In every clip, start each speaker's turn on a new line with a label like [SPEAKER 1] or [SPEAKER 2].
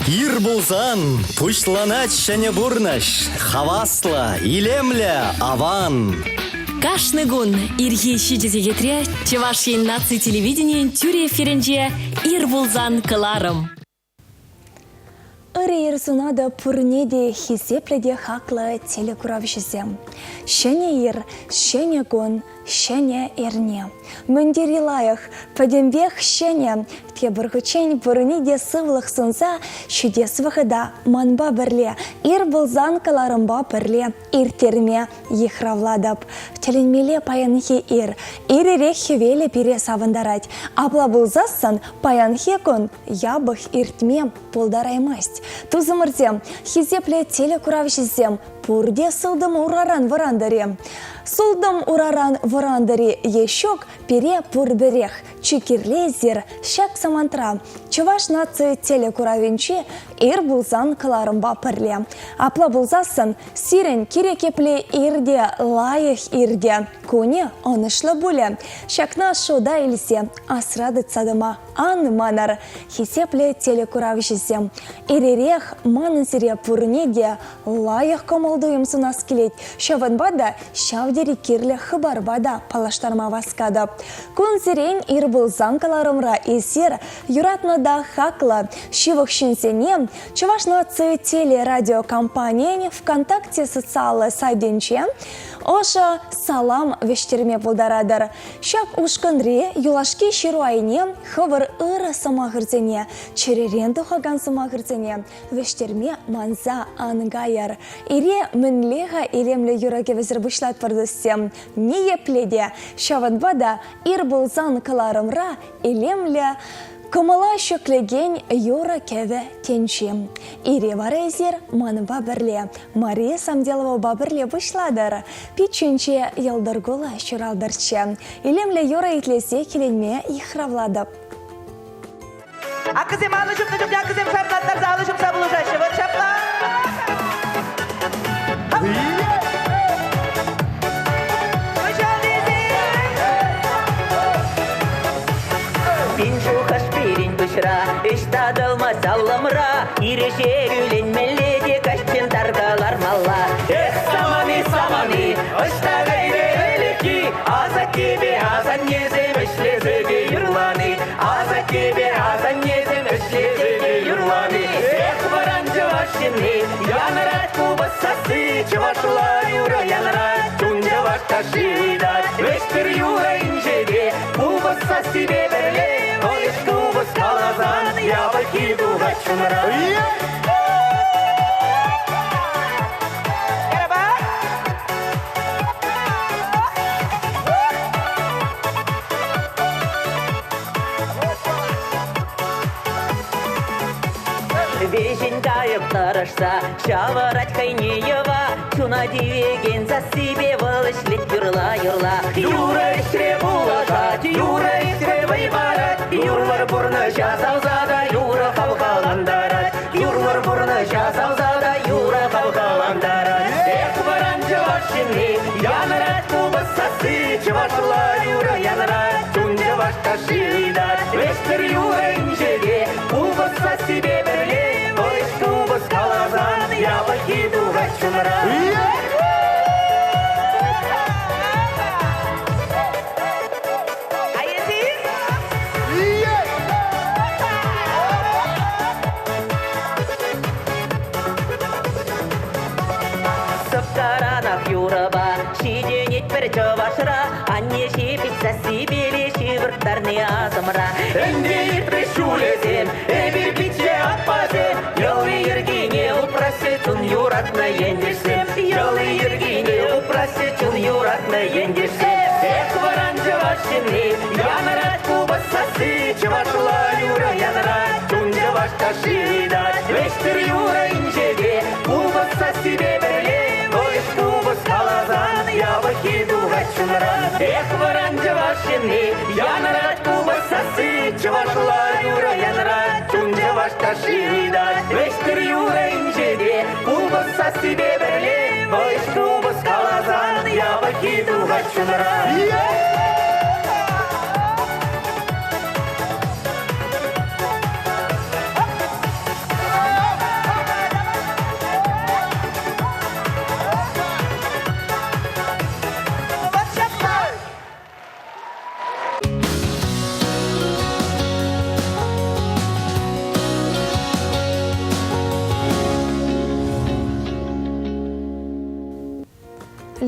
[SPEAKER 1] Ир пулсан пуҫланать ҫӗнӗ пурнӑҫ. Хаваслӑ, илемлӗ, аван.
[SPEAKER 2] Кашни кун ирхи 7 сехетре Чӑваш Ен наци телевиденийӗн тӳрӗ эфирӗнче «Ир пулсан» кӑларӑм.
[SPEAKER 3] Ырӑ ир сунатӑп пурне те хисеплӗ те хаклӑ телекуравҫӑсем. Ҫӗнӗ ир, ҫӗнӗ кун, Ҫӗнӗ эрне. Мӗн тери лайӑх, пӗтӗмпех ҫӗнӗ. Тепӗр хутчен пурне те сывлӑх сунса ҫитес вӑхӑта манпа пӗрле ир пулсан кӑларӑмпа пӗрле ирттерме йыхравлатӑп. Тӗлӗнмелле паянхи ир. Ир-ирех хӗвелӗ пире савӑнтарать. Апла пулсассӑн паянхи кун япӑх иртме пултараймасть. Тусӑмӑрсем, хисеплӗ телекуравҫӑсем, пурте сылтӑм ураран вӑрантӑр-и? Султӑм ураран вӑрантӑр-и е ҫук, пире пурпӗрех. Чи кирли эсир ҫак самантра Чӑваш наци телекуравӗнче ир пулсан кӑларӑмпа пӗрле. Апла пулсассӑн сирӗн кирек епле ир те лайӑх иртӗ, кунӗ ӑнӑҫлӑ пулӗ. Ҫакна шута илсе асра тытса тӑма ан манӑр, хисеплӗ телекуравҫӑсем. Ир-ирех манӑн сире пурне те лайӑх кӑмӑл-туйӑм сунас килет. Ҫавӑнпа та ҫав тери кирлӗ хыпарпа та паллаштарма васкатӑп. Кунсерен ир пулсан кӑларӑмра эсир юратнӑ та хаклӑ ҫывӑх ҫынсене Чӑваш наци телерадиокомпанийӗн ВКонтакте социаллӑ сайтӗнче ӑшӑ салам вӗҫтерме пултаратӑр. Ҫак ушкӑнри юлашки ҫыру айне хӑвӑр ырӑ сӑмахӑрсене, чӗререн тухакан сӑмахӑрсене вӗҫтерме манса ан кайӑр. Ире мӗнле-ха илемлӗ юрӑ-кӗвӗсӗр пуҫлатпӑр туссем? Ниепле те. Ҫавӑнпа та ир пулсан кӑларӑмра илемлӗ кӑмӑла ҫӗклекен юрӑ-кӗвӗ тӗнчи. Ире вара эсир манпа пӗрле, Мария Самделовӑпа пӗрле пуҫлатӑр. Пиччӳнче йӑлтӑр-кулӑ ҫуралтӑрччӗ. Илемлӗ юрӑ итлесе киленме йыхравлатӑп.
[SPEAKER 4] Акӑсем алӑ ҫупнӑ чухне акӑсем шарлаттарса алӑ ҫупса пулӑшаҫҫӗ. Вот ҫапла.
[SPEAKER 5] Пин шухӑш пирӗн пуҫра, ӗҫ татӑлмасть аллӑмра. Ирӗҫе кӳленмелле те каҫчен таркалармалла. Эх, самани, самани, ӑҫта кайрӗ ӗлӗкхи асаттепе асаннесем ӗҫлесе те юрлани, асаттепе асаннесем ӗҫлесе те юрлани. Эх, вӑран чӑваш ҫынни, янӑрать купӑс сасси, чӑвашла юрӑ янӑрать, чун чӑваш ташши ыйтать. Вӗҫтер юрӑ инҫете, купӑс сассипе пӗрле, ӑш купӑс каласан, япӑххи тухать чунра. Веҫӗн кайӑк тӑрӑшса ҫавӑрать хӑйне йӑва, чуна тивекен сассипе вӑл ӗҫлет юрла-юрла. Юрӑ ӗҫре пулӑшать, юрӑ ӗҫре вӑй парать, юрлӑр пурнӑҫа савса та юрӑ хавхалантарать, юрлӑр пурнӑҫа савса та юрӑ хавхалантарать. Эх, вӑран чӑваш ҫынни, янӑрать купӑс сасси, чӑвашла юрӑ янӑрать, чун чӑваш ташши ыйтать, вӗҫсӗр юрӑ инҫете, купӑс сассипе пӗрле, ӑш купӑс каласан, япӑххи тухать чунра. Сӑпкаранах юрӑпа ҫитӗнетпӗр чӑвашра. Анне ҫепӗҫ сассипеле ҫывӑрттарни асӑмра. Ӗнтӗ иртрӗҫ ҫулӗсем, эпир пичче аппасем. Йӑли-йӗркине упрасси чун юратнӑ ентешсем. Йӑли-йӗркине упрасси чун юратнӑ ентешсем. Эх, вӑран чӑваш ҫынни, янӑрать купӑс сасси, чӑвашла юрӑ янӑрать, чун чӑваш ташши ыйтать. Вӗҫтер юрӑ инҫете, купӑс сассипе пӗрле, вӑйӑх купӑс каласан, япӑххи тухать чунран. Эх, вӑран чӑваш ҫынни, янӑрать купӑс сасси, чӑвашла юрӑ янӑрать, чун чӑваш ташши ыйтать. Вӗҫтер юрӑ инҫете, купӑс сассипе пӗрле, вӑйӑх купӑс каласан, япӑххи тухать чунран.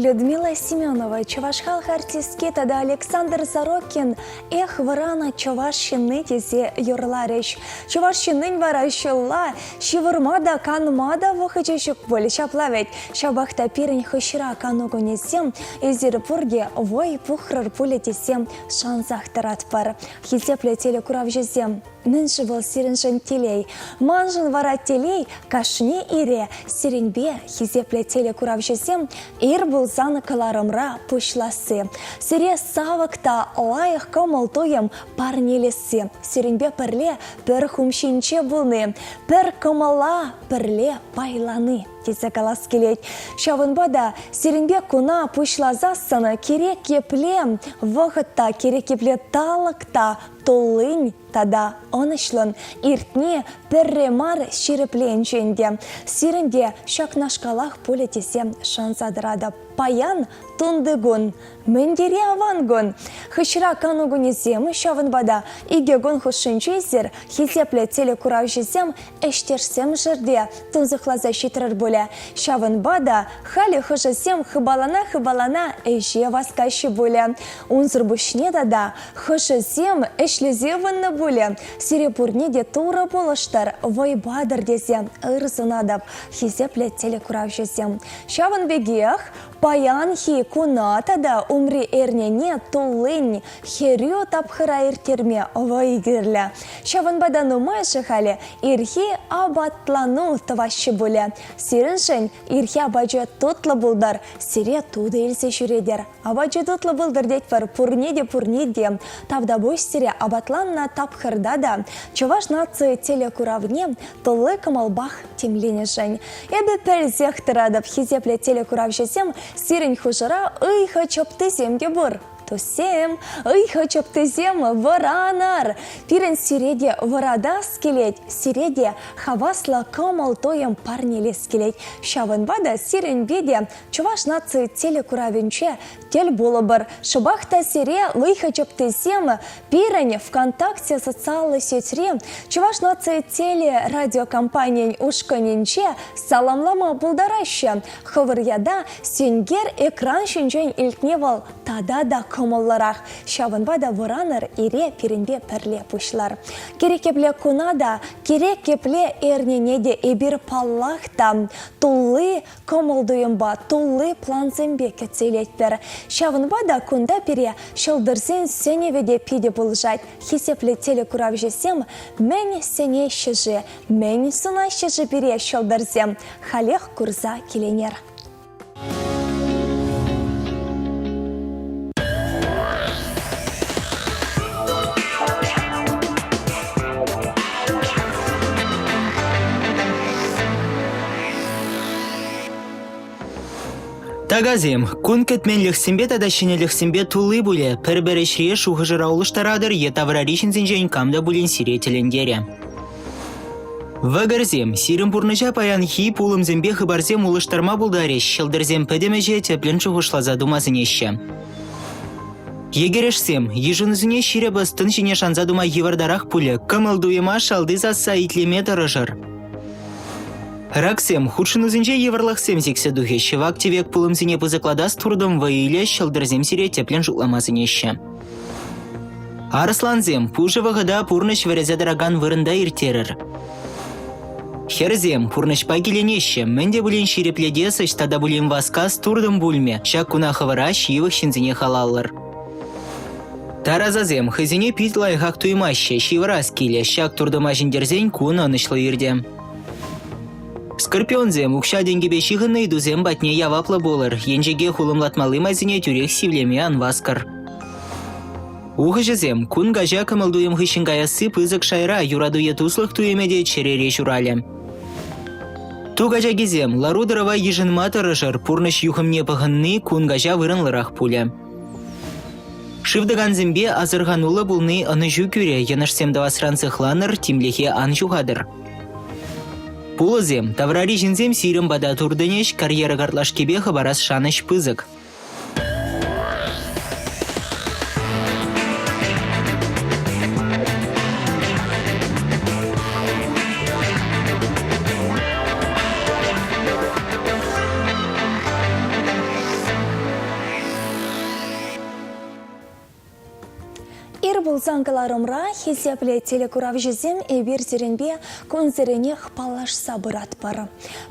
[SPEAKER 3] Людмила Семенова, чӑваш халӑх артистки тата Александр Сорокин «Эх, вӑранӑ чӑваш ҫынни» тесе юрларӗҫ. Чӑваш ҫыннин вара ҫулла ҫывӑрма та, канма та вӑхӑчӗ ҫук пуль, ҫапла вӗт. Ҫапах та пирӗн хыҫра кану кунӗсем эсир пурте вӑй пухрӑр пулӗ тесе шансах тӑратпӑр. Хисеплӗ телекуравҫӑсем, Мӗншӗн вӑл сирӗншӗн телей? Маншӑн вара телей кашни ире сирӗнпе хисеплӗ телекуравҫӑсем ир пулсан кӑларӑмра пуҫласси. Сире савӑк та лайӑх кӑмӑл-туйӑм парнелесси, сирӗнпе пӗрле пӗр хум ҫинче пулни, пӗр кӑмӑла пӗрле пайлани тесе калас килет. Ҫавӑнпа та сирӗнпе куна пуҫласассӑн кирек епле вӑхӑт та, кирек епле талӑк та туллин тата ӑнӑҫлӑн иртни пӗрре мар ҫирӗпленчӗ ӗнтӗ. Сирӗн те ҫакнашкалах пулӗ тесе шанса тӑратӑп. Паян тунти кун. Мӗн тери аван кун! Хыҫра кану кунӗсем, ҫавӑнпа та икӗ кун хушшинче эсир, хисеплӗ телекуравҫӑсем, ӗҫтешсем ҫӗрте тунсӑхласа ҫитрӗр пулӗ. Ҫавӑнпа та халӗ хӑшӗсем хыпалана-хыпалана ӗҫе васкаҫҫӗ пулӗ. Унсӑр пуҫне тата хӑшӗсем ӗҫлесе ывӑннӑ пулӗ. Сире пурне те Турӑ пулӑштӑр, вӑй патӑр тесе ыр сунатӑп, хисеплӗ телекуравҫӑсем. Ҫавӑн пекех паянхи куна тата умри эрнене туллин хӗрӳ тапхӑра ирттерме вӑй кирлӗ. Ҫавӑнпа та нумайӑшӗ халӗ ирхи апатлану тӑваҫҫӗ пулӗ. Сирӗншӗн ирхи апачӗ тутлӑ пултӑр, сире тутӑ илсе ҫӳретӗр. Апачӗ тутлӑ пултӑр тетпӗр пурне те пурне те. Тавтапуҫ сире апатланнӑ тапхӑрта та Чӑваш наци телекуравне тулли кӑмӑлпах тимленӗшӗн. Эпӗ пӗлсех тӑратӑп, хисеплӗ телекуравҫӑсем, сирӗн хушӑра ыйхӑ чӑптисем те пур. Туссем, ыйхӑ чӑптисем, вӑранӑр! Пирӗн сире те вӑратас килет, сире те хаваслӑ кӑмӑл-туйӑм парнелес килет. Ҫавӑнпа та сирӗнпе те Чӑваш наци телекуравӗнче тӗл пулӑпӑр. Шӑпах та сире ыйхӑ чӑптисем пирӗн ВКонтакте социаллӑ сетьри Чӑваш наци телерадиокомпанийӗн ушкӑнӗнче саламлама пултараҫҫӗ. Хӑвӑр ята сенкер экран ҫинчен илтни вӑл тата та кӑмӑллӑрах. Ҫавӑнпа та вӑранӑр ире пирӗнпе пӗрле пуҫлар. Кирек епле куна та, кирек епле эрнене те эпир паллах та тулли кӑмӑл-туйӑмпа тулли плансемпе кӗтсе илетпӗр. Ҫавӑнпа та кунта пире ҫӑлтӑрсен сӗнӗвӗ те питӗ пулӑшать. Хисеплӗ телекуравҫӑсем мӗн сӗнеҫҫӗ-ши, мӗн сӑнаҫҫӗ-ши пире ҫӑлтӑрсем? Халех курса киленер.
[SPEAKER 6] Такасем, кун кӗтменлӗхсемпе тата ҫӗнӗлӗхсемпе тулли пулӗ. Пӗр-пӗр ӗҫре шухӑшӑра улӑштаратӑр е таврари ҫынсенчен кам та пулин сире тӗлӗнтерӗ. Вӑкӑрсем, сирӗн пурнӑҫа паянхи пулӑмсемпе хыпарсем улӑштарма пултарӗҫ. Ҫӑлтӑрсем пӗтӗм ӗҫе тӗплӗн шухӑшласа тума сӗнеҫҫӗ. Йӗкӗрешсем, йышӑнусене ҫирӗп ӑс-тӑн ҫине шанса тума йывӑртарах пулӗ. Кӑмӑл-туйӑма шалти сасса итлеме тӑрӑшӑр. Раксем, хутшӑнусенче йывӑрлӑхсем сиксе тухӗҫ. Вак-тӗвек пулӑмсене пысӑклатас туртӑм вӑй илӗ, ҫӑлтӑрсем сире тӗплӗн шутлама сӗнеҫҫӗ. Арӑслансем, пушӑ вӑхӑта пурнӑҫ вӗресе тӑракан вырӑнта ирттерӗр. Хӗрсем пурнӑҫпа киленеҫҫӗ, мӗн те пулин ҫирӗплетес ӗҫ тата пулин васкас туртӑм пулмӗ. Ҫак куна хӑвӑра ҫывӑх ҫынсене халаллӑр. Тарасасем хӑйсене пит лайӑхах туймаҫҫӗ, ҫывӑрас килӗ. Ҫак туртӑма ҫӗнтерсен кун ӑнӑҫлӑ иртӗ. Скорпионсем укҫа-тенкӗпе ҫыхӑннӑ ыйтусем патне яваплӑ пулӑр. Енчӗке хулӑмлатмалли майсене тӳрех сивлеме ан васкӑр. Ухӑҫӑсем кун каҫа кӑмӑл-туйӑм хыҫҫӑн каясси пысӑк шайра, юрату е туслӑх туйӑмӗ те чӗрере ҫуралӗ. Ту качакисем, лару-тӑрӑва йышӑнма тӑрӑшӑр, пурнӑҫ юхӑмне пӑхӑнни кун каҫа вырӑнлӑрах пулӗ. Шыв тӑкансемпе асӑрхануллӑ пулни ӑнӑҫу кӳрӗ, йӑнӑшсем тӑвасран сыхланӑр, тимлӗхе ан ҫухатӑр. Пулӑсем, таврари ҫынсем сирӗн пата туртӑнӗҫ, карьера картлашкипе хӑпарас шанӑҫ пысӑк.
[SPEAKER 3] пулсан кӑларӑмра хисеплӗ телекуравҫӑсем эпир сирӗнпе кунсеренех паллашса пыратпӑр.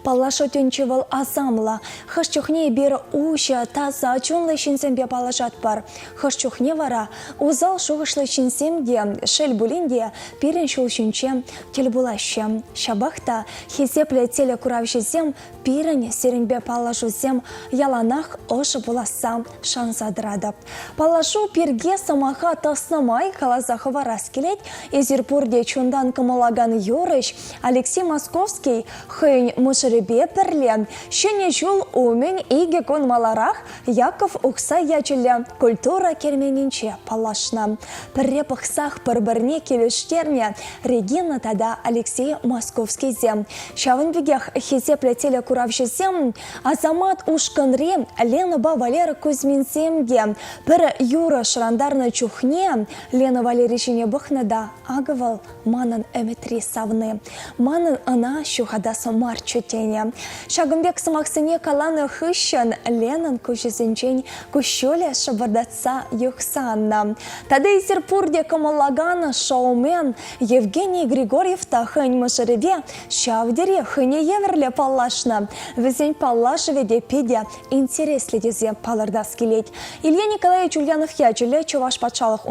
[SPEAKER 3] Паллашу тӗнчи вӑл асамлӑ. Хӑш чухне эпир уҫӑ, таса чунлӑ ҫынсемпе паллашатпӑр. Хӑш чухне вара усал шухӑшлӑ ҫынсем те, шел пулин те, пирӗн ҫул ҫинче тӗл пулаҫҫӗ. Ҫапах та хисеплӗ телекуравҫӑсем пирӗн сирӗнпе паллашусем яланах ӑшӑ пуласса шанса тӑратӑп. Паллашу пирки сӑмаха тӑснӑ май каласа хӑварас килет. Эсир пурте чунтан кӑмӑллакан юрӑҫ Алексей Московский хӑйӗн мӑшӑрӗпе пӗрле Ҫӗнӗ ҫул умӗн икӗ кун маларах Яков Ухсай ячӗллӗ культура керменӗнче паллашнӑ. Пӗрре пӑхсах пӗр-пӗрне килӗштернӗ Регина тата Алексей Московскийсем. Ҫавӑн пекех хисеплӗ телекуравҫӑсем Асамат ушкӑнри Ленӑпа Валера Кузьминсем те пӗр юрӑ шӑрантарнӑ чухне Лена Валери ҫине пӑхнӑ та акӑ вӑл манӑн ӗмӗтри савни, манӑн ӑна ҫухатас марччӗ тенӗ. Ҫакӑн пек сӑмахсене каланӑ хыҫҫӑн Ленӑн куҫӗсенчен куҫҫулӗ шӑпӑртатса юхса аннӑ. Тата эсир пурте кӑмӑллакан шоумен Евгений Григорьев та хӑйӗн мӑшӑрӗпе Ҫав тери хӑйне евӗрлӗ паллашнӑ. Вӗсен паллашӑвӗ те питӗ интереслӗ тесе палӑртас килет. Илья Николаевич Ульянов ячӗллӗ Чӑваш патшалӑх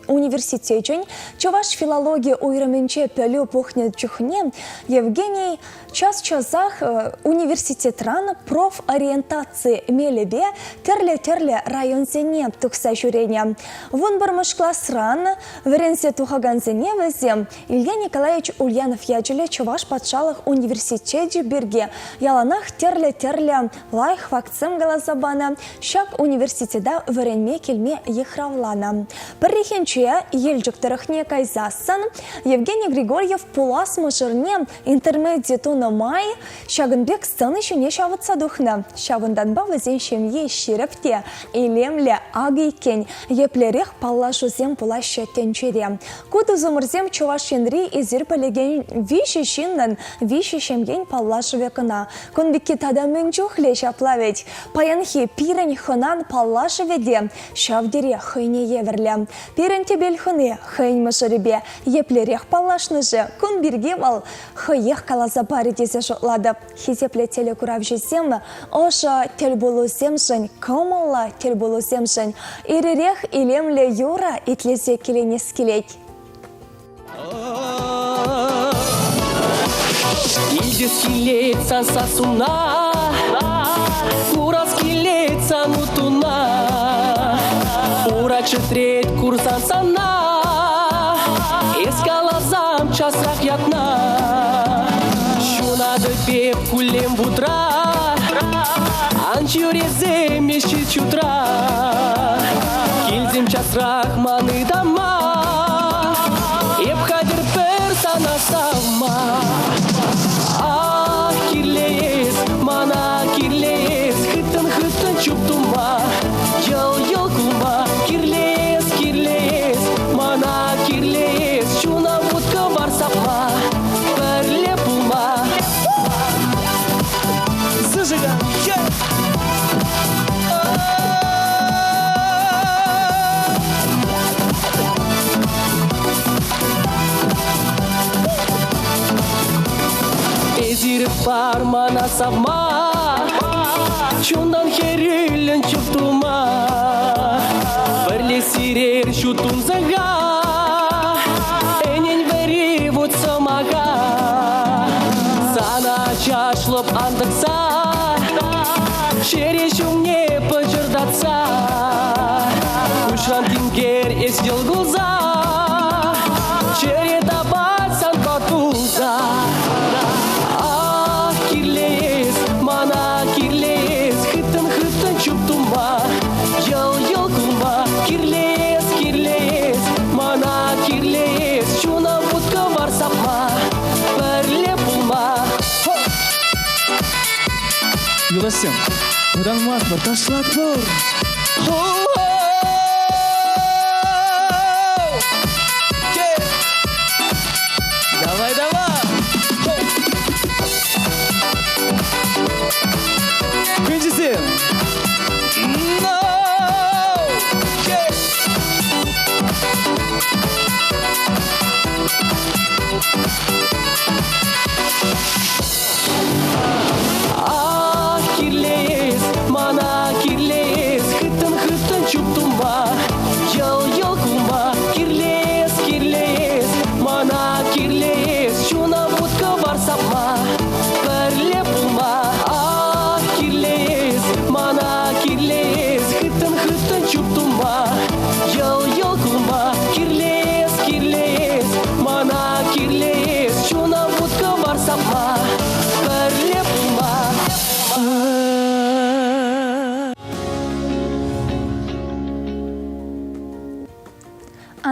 [SPEAKER 3] университечӗн чӑваш филологи уйрӑмӗнче пӗлӳ пухнӑ чухне Евгений час-часах университетран профориентаци мелӗпе тӗрлӗ-тӗрлӗ районсене тухса ҫӳренӗ. Вунпӗрмӗш класран вӗренсе тухакансене вӗсем Илья Николаевич Ульянов ячӗллӗ Чӑваш патшалӑх университечӗ пирки яланах тӗрлӗ-тӗрлӗ лайӑх фактсем каласа панӑ, ҫак университета вӗренме килме йыхравланӑ. Пӗррехинче Елчӗк тӑрӑхне кайсассӑн Евгений Григорьев пулас мӑшӑрне интермеди тунӑ май ҫакӑн пек сцена ҫине ҫавӑтса тухнӑ. Ҫавӑнтанпа вӗсен ҫемйи ҫирӗп те илемлӗ акӑ иккен еплерех паллашусем пулаҫҫӗ тӗнчере. Ку тусӑмӑрсем Чӑваш Енри эсир пӗлекен виҫӗ ҫыннӑн виҫӗ ҫемьен паллашӑвӗ кӑна. Кун пекки тата мӗн чухлӗ ҫапла вӗт. Паянхи пирӗн хӑнан паллашӑвӗ те ҫав тери хӑйне евӗрлӗ. Пирӗн тӗпел хӑни хӑйӗн мӑшӑрӗпе еплерех паллашнӑ-ши, кун пирки вӑл хӑех каласа парӗ тесе шутлатӑп. Хисеплӗ телекуравҫӑсем ӑшӑ тӗлпулусемшӗн, кӑмӑллӑ тӗлпулусемшӗн ир-ирех илемлӗ юрӑ итлесе киленес килет.
[SPEAKER 7] Илтес килет сан сассуна, курас килет сан утуна. Ура чӗтрет курсан сана, эс каласам часрах ятна. Ҫунатӑп эп куллен вутра, ан ҫӳресем эс чутра. Килсем часрах ман ытама, эп хатӗр пӗр сана савма. Ах, кирлӗ эс, мана кирлӗ эс, хыттӑн-хыттӑн чуп тума, йӑл-йӑл кулма. Кирлӗ эс, кирлӗ эс, мана кирлӗ эс, чуна вут-кӑвар сапма, пӗрле пулма. Зажигай! Эсир пар мана савма, чунтан хӗрӳллӗн чуптума. Пӗрле сирер ҫут тунсӑха, ӗнен вӗри вут сӑмаха. Сана чашлӑп антӑхса, чӗре ҫумне пӑчӑртатса. Куҫран тинкер эс йӑл кулса, чӗре тапать санпа тулса. Ах, кирлӗ эс, мана кирлӗ эс, хыттӑн-хыттӑн чуп тума, йӑл-йӑл кулма. Кирлӗ эс, кирлӗ эс, мана кирлӗ эс, чуна вут-кӑвар сапма, пӗрле пулма.
[SPEAKER 8] Юлташсем, вӑтанмастпӑр, ташлатпӑр! Давай, давай! Кунчисем! No!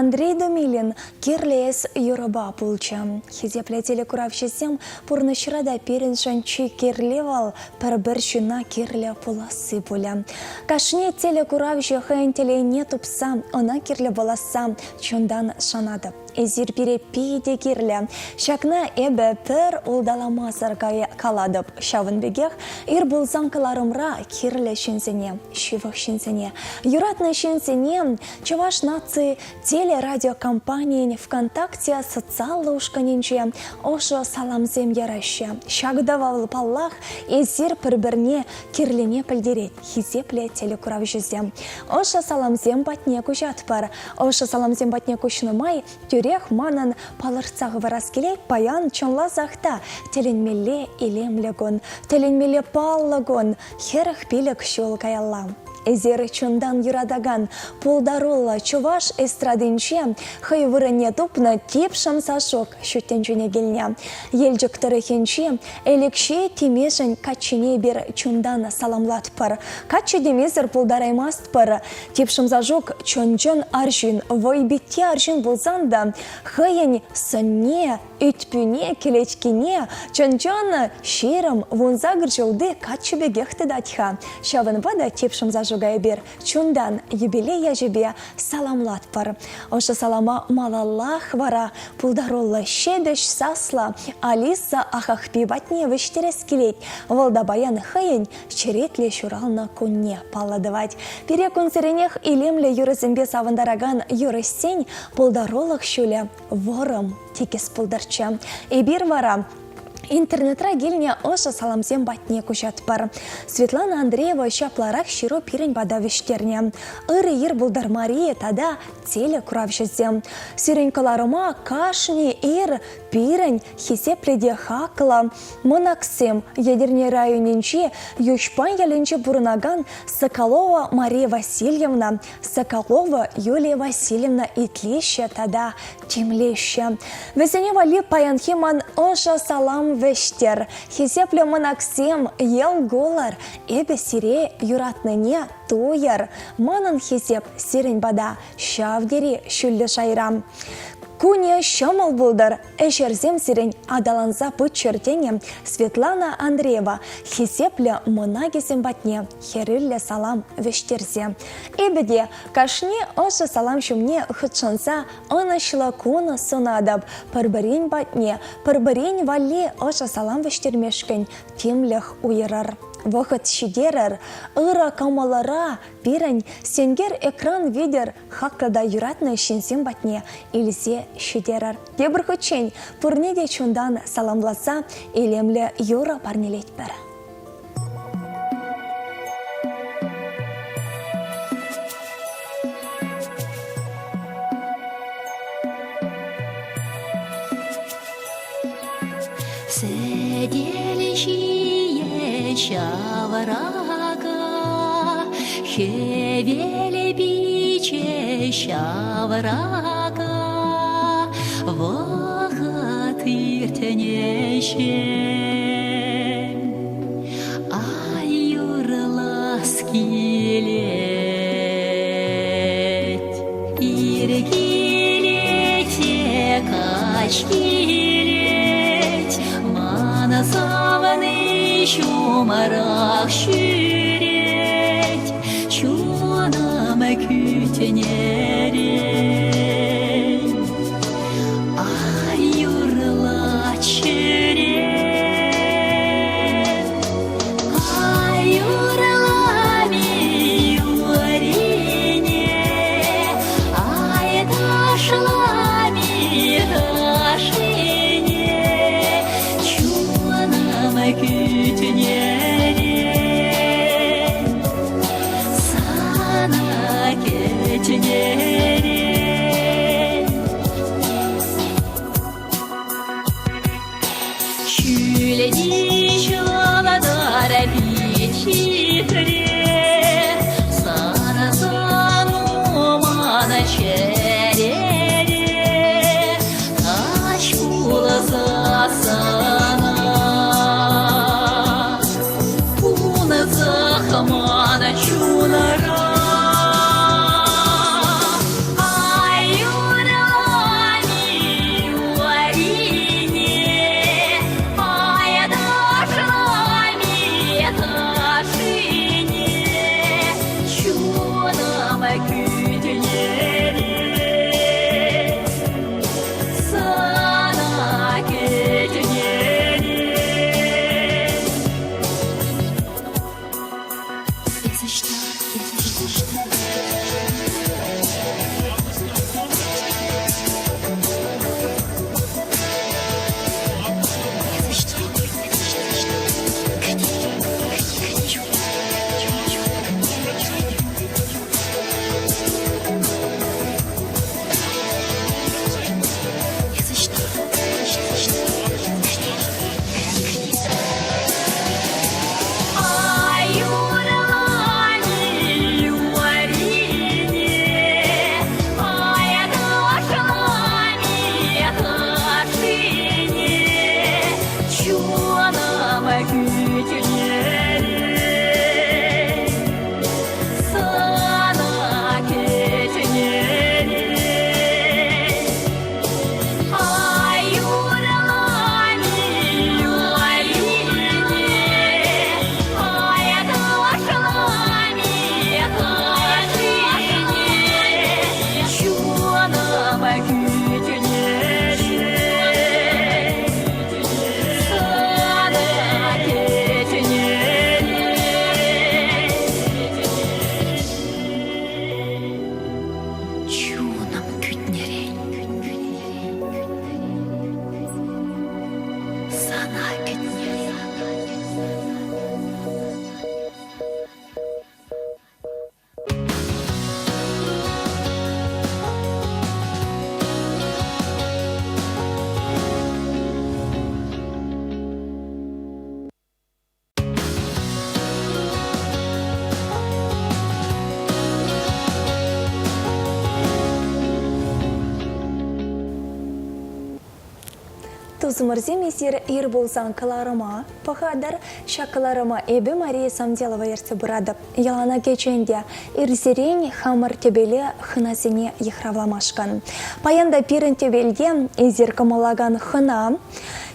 [SPEAKER 3] Андрей Думилин «Кирлӗ эс» юрӑпа пулчӗ. Хисеплӗ телекуравҫӑсем пурнӑҫра та пирӗншӗн чи кирли вӑл пӗр-пӗр ҫынна кирлӗ пуласси пулӗ. Кашни телекуравҫӑ хӑйӗн телейне тупса ӑна кирлӗ пуласса чунтан шанатӑп. Эсир пире питӗ кирлӗ. Ҫакна эпӗ пӗр улталамасӑр калатӑп. Ҫавӑн пекех ир пулсан кӑларӑмра кирлӗ ҫынсене, ҫывӑх ҫынсене, юратнӑ ҫынсене Чӑваш наци телерадиокомпанийӗн ВКонтакте социаллӑ ушкӑнӗнче ӑшӑ саламсем яраҫҫӗ. Ҫакӑ та вӑл, паллах, эсир пӗр-пӗрне кирлине пӗлтерет, хисеплӗ телекуравҫӑсем. Ӑшӑ саламсем патне куҫатпӑр. Ӑшӑ саламсем патне куҫнӑ май тӳрех манӑн палӑртса хӑварас килет, паян чӑнласах та тӗлӗнмелле илемлӗ кун, тӗлӗнмелле паллӑ кун, 45 ҫул каялла. Эсир чунтан юратакан, пултаруллӑ чӑваш эстрадинче хӑй вырӑнне тупнӑ Типшӗм Сашук ҫут тӗнчене килнӗ. Елчӗк тӑрӑхӗнчи Элекҫей Тимешӗн каччине эпир чунтан саламлатпӑр. Каччӑ темесӗр пултараймастпӑр. Типшӗм Сашук чӑн-чӑн арҫын, вӑйпитти арҫын пулсан та хӑйӗн сӑнне, ӳт-пӳне, кӗлеткине чӑн-чӑн 20, 18 ҫулти каччӑ пекех тытать-ха. Ҫавӑнпа та Типшӗм Сашука эпир чунтан юбилей ячӗпе саламлатпӑр. Ӑшӑ салама малаллах вара пултаруллӑ ҫепӗҫ саслӑ Алиса Ахахпи патне вӗҫтерес килет. Вӑл та паян хӑйӗн черетлӗ ҫуралнӑ кунне паллӑ тӑвать. Пире кунсеренех илемлӗ юрӑсемпе савӑнтаракан юрӑҫсен пултарулӑх ҫулӗ вӑрӑм тикӗс пултӑрччӗ. Эпир вара интернетра килнӗ ӑшӑ саламсем патне куҫатпӑр. Светлана Андреева ҫапларах ҫыру пирӗн пата вӗҫтернӗ. Ырӑ ир пултӑр Мария тата телекуравҫӑсем. Сирӗн кӑларӑма кашни ир пирӗн хисеплӗ те хаклӑ мӑнаксем Етӗрне районӗнчи Юҫпан ялӗнче пурӑнакан Соколова Мария Васильевна, Соколова Юлия Васильевна итлеҫҫӗ тата тимлеҫҫӗ. Вӗсене валли паянхи ман ӑшӑ салам вӗҫтер. Хисеплӗ мӑнаксем, йӑл кулӑр, эпӗ сире юратнине туйӑр. Манӑн хисеп сирӗн пата ҫав тери ҫӳллӗ шайра. Кунӗ ҫӑмӑл пултӑр, ӗҫӗрсем сирӗн аталанса пыччӑр тенӗ Светлана Андреева хисеплӗ мӑнакӗсем патне хӗрӳллӗ салам вӗҫтерсе. Эпӗ те кашни ӑшӑ салам ҫумне хутшӑнса ӑнӑҫлӑ кун сунатӑп. Пӗр-пӗрин патне, пӗр-пӗрин валли ӑшӑ салам вӗҫтермешкӗн тимлӗх уйӑрӑр. Вӑхӑт ҫитерӗр, ырӑ кӑмӑлӑра пирӗн сенкер экран витӗр хаклӑ та юратнӑ ҫынсем патне илсе ҫитерӗр. Тепӗр хутчен пурне те чунтан саламласа илемлӗ юрӑ парнелетпӗр.
[SPEAKER 9] Сӗтел ҫие ҫаврака, хӗвел пичӗ ҫаврака, вӑхӑт иртнӗҫем ай юрлас килет. Ир килет те каҫ килет, ман савни ҫумрах ҫӳрет, чунӑм кӳтнерен. Ай юрлать чӗре, ай юрлами юрине, ай ташлами ташшине, чунӑм кӳтнерен. Сана кӗтнерен. Ҫӳлти ҫӑлтӑр пит хитре, сарсан ман чӗрере, каҫ пулсассӑнах тунсӑх ман чунра. Ай, юрлать.
[SPEAKER 3] Тусӑмӑрсем эсир ир пулсан кӑларӑма пӑхатӑр. Ҫак кӑларӑма эпӗ Мария Самделова ертсе пыратӑп. Йӑлана кӗчӗ ӗнтӗ ирсерен хамӑр тӗпеле хӑнасене йыхравламашкӑн. Паян та пирӗн тӗпелте эсир кӑмӑллакан хӑна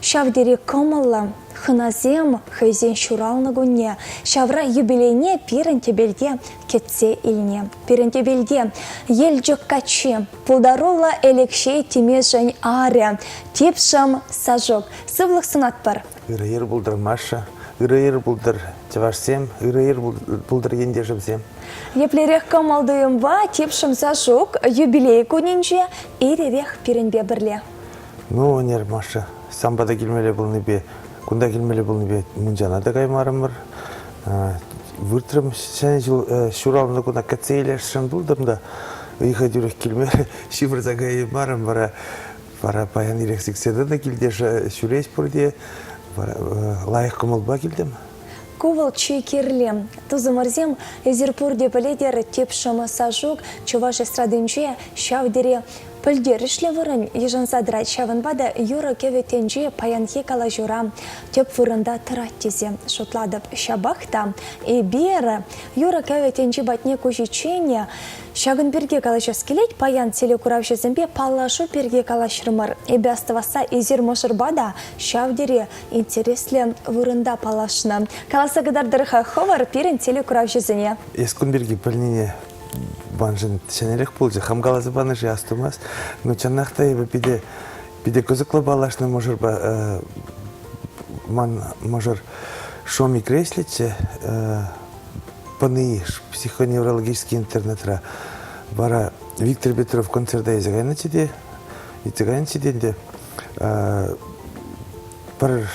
[SPEAKER 3] ҫав тери кӑмӑллӑ хӑнасем хӑйсен ҫуралнӑ кунне, ҫавра юбилейне пирӗн тӗпелте кӗтсе илнӗ. Пирӗн тӗпелте Елчӗк каччи, пултаруллӑ Элекҫей Тимешӗн арӗ, Типшӗм Сашук. Сывлӑх сунатпӑр.
[SPEAKER 10] Ырӑ ир пултӑр, Маша. Ырӑ ир пултӑр, чӑвашсем. Ырӑ ир пултӑр, ентешӗмсем.
[SPEAKER 3] Еплерех кӑмӑл-туйӑмпа Типшӗм Сашук юбилей кунӗнче ир-ирех пирӗнпе пӗрле.
[SPEAKER 10] Ну, ӗнер, Маша, сан пата килмелле пулнипе, кунта килмелле пулнипе мунчана та каймарӑмӑр. Выртрӑм ҫӗнӗ ҫул ҫуралнӑ куна кӗтсе илесшӗн пултӑм та ыйхӑ тӳрех килмерӗ, ҫывӑрса каяймарӑм вара. Вара паян ирех сиксе тӑнӑ килте ҫӳрес пурте. Вара лайӑх кӑмӑлпа килтӗм.
[SPEAKER 3] Ку вӑл чи кирли. Тусӑмӑрсем, эсир пурте пӗлетӗр, Типшӗм Сашук чӑваш эстрадинче ҫав тери пӗлтерӗшлӗ вырӑн йышӑнса тӑрать. Ҫавӑнпа та юрӑ-кӗвӗ тӗнчи паянхи калаҫура тӗп вырӑнта тӑрать тесе шутлатӑп. Ҫапах та эпир юрӑ-кӗвӗ тӗнчи патне куҫиччен ҫакӑн пирки калаҫас килет. Паян телекуравҫӑсемпе паллашу пирки калаҫрӑмӑр. Эпӗ астӑвасса эсир мӑшӑрпа та ҫав тери интереслӗ вырӑнта паллашнӑ. Каласа кӑтартӑр-ха хӑвӑр пирӗн телекуравҫӑсене.
[SPEAKER 10] Эс кун пирки пӗлнине маншӑн ҫӗнӗлӗх пулчӗ. Хам каласа панӑ-ши астумасть. Но чӑнах та эпӗ питӗ, питӗ кӑсӑклӑ паллашнӑ мӑшӑрпа. Ман мӑшӑр Шомикре ӗҫлетчӗ. ПНИ, психоневрологический интернетра. Вара Виктор Петров концерта илсе кайнӑччӗ те, илсе кайнӑччӗ те ӗнтӗ. Пӗр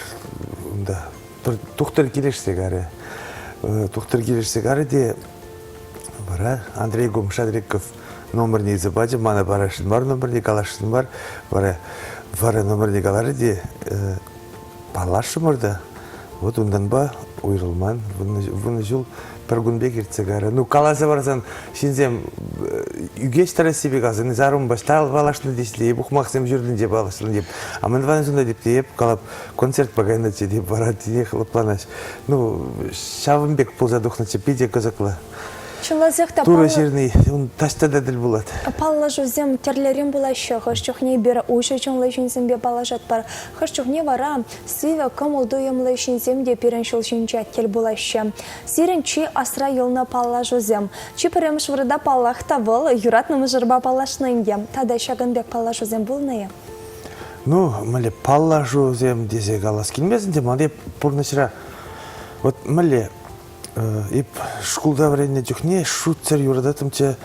[SPEAKER 10] унта пӗр тухтӑр килӗшсе карӗ. Тухтӑр килӗшсе карӗ те вара Андрей Гумшадриков номерне илсе пачӗ, мана парасшӑн мар номерне, каласшӑн мар. Вара вара номерне каларӗ те паллашрӑмӑр та вот унтанпа уйрӑлман. Вунӑ ҫул пӗр кун пек иртсе кайрӗ. Ну, каласа парсан ҫынсем ӳкеҫ тӑрассипе каласан, сарӑмпа паллашнӑ теҫле, эп ухмахсем ҫуртӗнче паллашнӑ теп. А мӗн тӑван ҫунта теп те, эп калап, концертпа кайнӑччӗ теп, вара тинех лӑпланаҫ. Ну, ҫавӑн пек пулса тухнӑччӗ, питӗ кӑсӑклӑ.
[SPEAKER 3] Чӑнласах та
[SPEAKER 10] Турӑ ҫырни ун таҫта та тӗл пулать.
[SPEAKER 3] Паллашусем тӗрлӗрен пулаҫҫӗ. Хӑш чухне эпир уҫӑ чунлӑ ҫынсемпе паллашатпӑр, хӑш чухне вара сивӗ кӑмӑл-туйӑмлӑ ҫынсем те пирӗн ҫул ҫинче тӗл пулаҫҫӗ. Сирӗн чи асра юлнӑ паллашусем. Чи пӗрремӗш вырӑнта, паллах та, вӑл юратнӑ мӑшӑрпа паллашнӑ ӗнтӗ. Тата ҫакӑн пек паллашусем пулнӑ-и?
[SPEAKER 10] Ну, мӗнле паллашусем тесе калас килмест ӗнтӗ. Ман пурнӑҫра вот мӗнле Эп шкулта вӗреннӗ чухне шутсӑр юрататтӑмччӗ.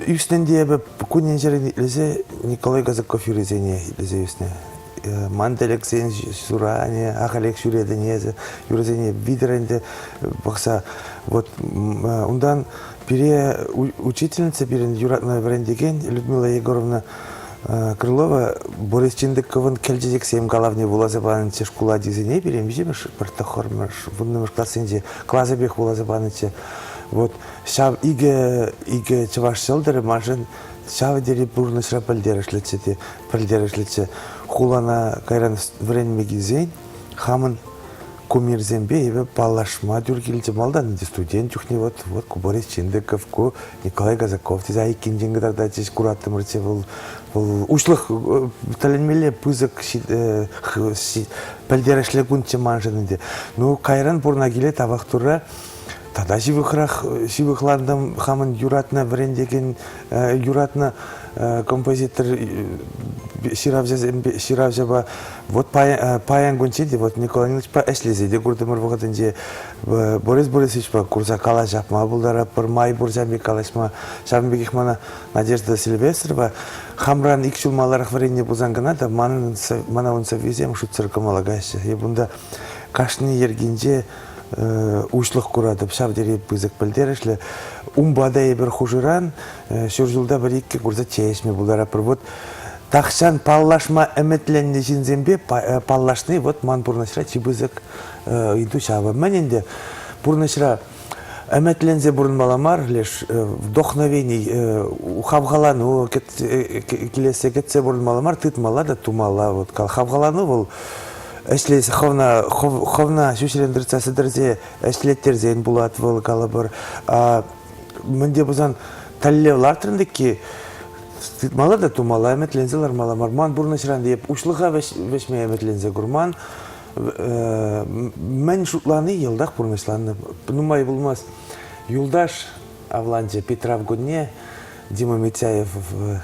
[SPEAKER 10] Ӳснӗ те эпӗ кунӗн-ҫӗрӗн итлесе Николай Казаков юррисене итлесе ӳснӗ. Ман тӗлӗксен суранӗ, ахалех ҫӳретӗн эсӗ юрӑсене витӗр ӗнтӗ пӑхса. Вот унтан пире учительница пирӗн юратнӑ вӗрентекен Людмила Егоровна Крылова Борис Чиндыковӑн Кӗл чечексем калавне вуласа панӑччӗ шкул ачисене пире миҫемӗш пӗр тӑххӑрмӗш, вуннӑмӗш классенче класӗпех вуласа панӑччӗ. Вот ҫав икӗ, икӗ чӑваш ҫӑлтӑрӗ маншӑн ҫав тери пурнӑҫра пӗлтерӗшлӗччӗ те пӗлтерӗшлӗччӗ. Хулана кайран вӗренме килсен хамӑн кумирсемпе эпӗ паллашма тӳр килчӗ. Малтан ӗнтӗ студент чухне вот, вот ку Борис Чиндыков, ку Николай Казаков тесе айккинчен кӑтартатчӗҫ, кураттӑмӑрччӗ. Вӑл, вӑл уҫлӑх тӗлӗнмелле пысӑк пӗлтерӗшлӗ кунччӗ маншӑн ӗнтӗ. Ну, кайран пурӑна киле тавах Турра тата ҫывӑхрах ҫывӑхлантӑм хамӑн юратнӑ вӗрентекен, юратнӑ композитор ҫыравҫӑсемпе ҫыравҫӑпа вот паян кунччен те вот Николай Ниловичпа ӗҫлесе те куртӑмӑр вӑхӑтӗнче Борис Борисовичпа курса калаҫма пултаратпӑр, май пур ҫавӑн пек калаҫма. Ҫавӑн пекех мана Надежда Сильвестрова хамран ик ҫул маларах вӗреннӗ пулсан кӑна та манӑн мана ун сӑввисем шутсӑр кӑмӑла каяҫҫӗ. Эп унта кашни йӗркинче уҫлӑх куратӑп, ҫав тери пысӑк пӗлтерӗшлӗ. Унпа та эпир хушӑран ҫур ҫулта пӗр-иккӗ курса чей ӗҫме пултаратпӑр. Вот тахҫан паллашма ӗмӗтленнӗ ҫынсемпе паллашни вот ман пурнӑҫра чи пысӑк ыйту ҫавӑ. Мӗн ӗнтӗ пурнӑҫра?
[SPEAKER 7] Ӗмӗтленсе пурӑнмалла мар, леш вдохновени, хавхалану килессе кӗтсе пурӑнмалла мар, тытмалла та тумалла. Вот хавхалану вӑл ӗҫлес хӑвна хӑвна ҫӳҫрен тытса сӗтӗрсе ӗҫлеттерсен пулать вӑл калӑпӑр. Мӗн те пулсан тӗллев лартрӑн тӗкки тытмалла та тумалла, ӗмӗтленсе лармалла мар. Ман пурнӑҫран эп уҫлӑха вӗҫме ӗмӗтленсе курман. Мӗн шутлани йӑлтах пурнӑҫланнӑ. Нумай пулмасть юлташ авланчӗ Питрав кунне. Дима Митяев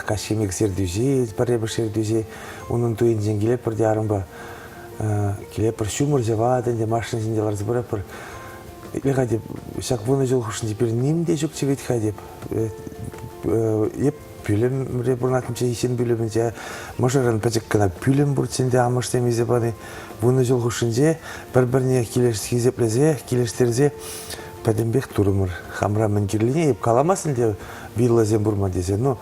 [SPEAKER 7] каҫхимик ертӳҫи, пӗрремӗш ертӳҫи. Унӑн туйӗнчен килетпӗр те арӑмпа. Килетпӗр, ҫумӑр ҫӑвать ӗнтӗ, машина ҫинче ларса пыратпӑр. Итле-ха теп, ҫак вунӑ ҫул хушшинче пирӗн ним те ҫукчӗ вӗт-ха теп. Эп пӳлӗмре пурӑнаттӑмччӗ, ҫын пӳлӗмӗнче. Мӑшӑрӑн пӗчӗк кӑна пӳлӗм пурччӗ ӗнтӗ амӑшсем илсе пани. Вунӑ ҫул хушшинче пӗр-пӗрне хисеплесе, килӗштерсе пӗтӗмпех турӑмӑр. Хамра мӗн кирлине эп каламастӑн те виллӑсем пур тесе. Ну,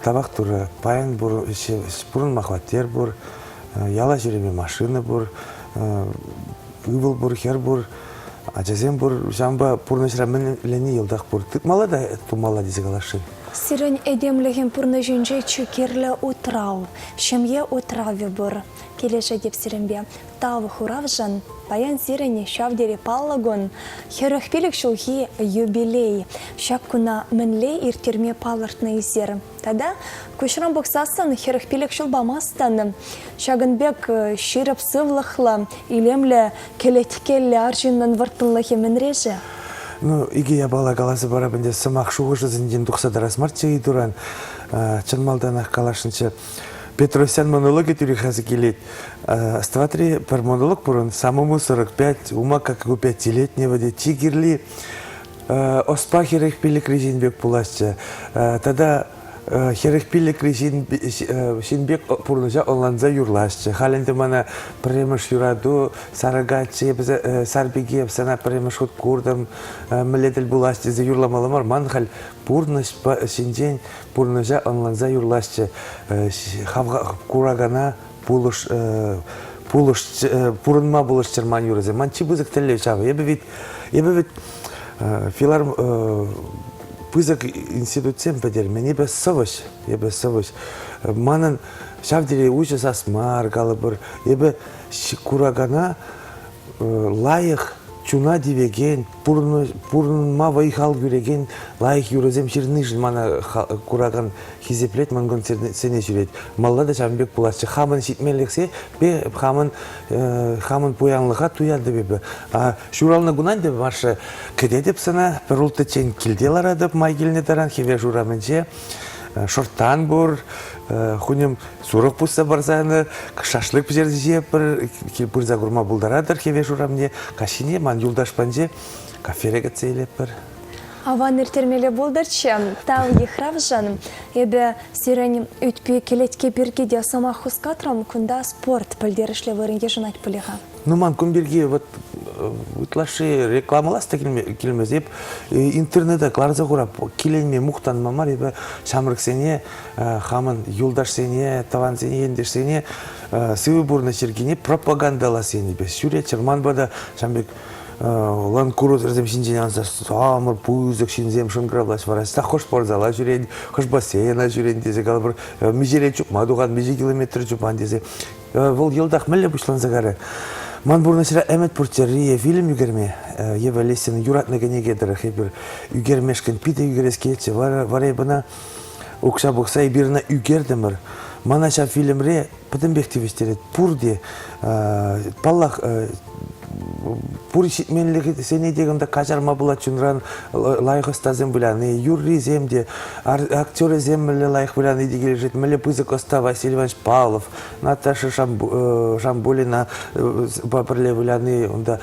[SPEAKER 7] тавах Турра, паян пур, пурӑнма хваттер пур, яла ҫӳреме машина пур, ывӑл пур, хӗр пур, ачасем пур. Ҫавӑнпа пурнӑҫра мӗнлени йӑлтах пур. Тытмалла та тумалла тесе каласшӑн.
[SPEAKER 3] Сирӗн этемлӗхӗн пурнӑҫӗнче чи кирлӗ утрав, ҫемье утравӗ пур. Килӗшетӗп сирӗнпе. Тав хуравшӑн паян сирӗн ҫав тери паллӑ кун, 45 ҫулхи юбилей. Ҫак куна мӗнле ирттерме палӑртнӑ эсир? Тата куҫран пӑхсассӑн 45 ҫул памастӑн. Ҫакӑн пек ҫирӗп сывлӑхлӑ, илемлӗ кӗлеткеллӗ арҫыннӑн вӑрттӑнлӑхӗ мӗнре-ши?
[SPEAKER 7] Ну, икӗ япала каласа парап ӗнтӗ сӑмах шухӑшӗсенчен тухса тӑрас марччӗ ыйтуран. Чӑн малтанах каласшӑнччӗ. Петросян монологӗ тӳрех аса килет. Астӑватри пӗр монолог пур, самому 45, ума как у пятилетнего те чи кирли ӑспа 45-ри ҫын пек пуласчӗ. Тата 45-ри ҫын, ҫын пек пурнӑҫа ӑнланса юрласчӗ. Халь ӗнтӗ мана пӗрремӗш юрату сарӑкаччӗ, эпӗ сарпике сана пӗрремӗш хут куртӑм, мӗнле тӗл пулас тесе юрламалла мар. Ман халь пурнӑҫ ҫинчен пурнӑҫа ӑнланса юрласчӗ. Куракана пулӑш, пулӑш, пурӑнма пулӑшчӑр ман юрӑсем. Ман чи пысӑк тӗллев ҫавӑ. Эпӗ ведь, эпӗ ведь филар пысӑк институтсем пӗтермен. Эпӗ сӑвӑҫ, эпӗ сӑвӑҫ. Манӑн ҫав тери уҫӑ сас мар, калӑпӑр. Эпӗ куракана лайӑх чуна тивекен, пурӑнма вӑй-хал кӳрекен лайӑх юрӑсем ҫырнишӗн мана куракан хисеплет, ман концертсене ҫӳрет. Малла та ҫавӑн пек пуласчӗ. Хамӑн ҫитменлӗхсе хамӑн хамӑн пуянлӑха туятӑп эпӗ. Ҫуралнӑ куна ӗнтӗ, Маша, кӗтетӗп сана. Пӗр улттӑччен килте ларатӑп май килнӗ таран Хӗвеш урамӗнче. Шӑрттан пур, хуньӑм сурӑх пусса парсан шашлык пӗҫерсе ҫиетпӗр, пырса курма пултаратӑр Хӗвеш урамне. Каҫхине ман юлташ патӗнче кафере кӗтсе илетпӗр.
[SPEAKER 3] Аван ирттермелле пултӑрччӗ. Тав йыхравшӑн. Эпӗ сирӗн ӳтпе кӗлетке пирки те сӑмах хускатрӑм. Кунта спорт пӗлтерӗшлӗ вырӑн йышӑнать пулӗ-ха.
[SPEAKER 7] Ну, ман кун пирки вот ытлашши рекламӑлас та килмест. Эп интернета кӑларса хурап, киленме, мухтанма мар. Эпӗ ҫамрӑксене, хамӑн юлташсене, тӑвансене, ентешсене сывӑ пурнӑҫ йӗркине пропагандӑлас енӗпе ҫӳреччӗр. Манпа та ҫавӑн пек ланкурусерсем ҫинчен анса самӑр пысӑк ҫынсем шӑнкӑравлаҫ вара. Хӑш спортзала ҫӳрен, хӑш бассейна ҫӳрен тесе калӑпӑр, миҫере чупма тухан, миҫе километр чупан тесе. Вӑл йӑлтах мӗнле пуҫланса карӗ? Ман пурнӑҫра ӗмӗт пурччӗ Рия фильм ӳкерме. Ева Лисина юратнӑ кӗнеке тӑрӑх эпир ӳкермешкӗн питӗ ӳкерес килетчӗ. Вара, вара эп ӑна укҫа пухса эпир ӑна ӳкертӗмӗр. Мана ҫав фильмре пӗтӗмпех тивӗҫтерет. Пурте, паллах, пур ҫитменлӗхсене те кунта каҫарма пулать чунран лайӑх ӑстасем выляни, юррисем те, актерӗсем мӗнле лайӑх выляни те килӗшет, мӗнле пысӑк ӑста Василий Иванович Павлов, Наташа Шамбулина пӗрле выляни унта.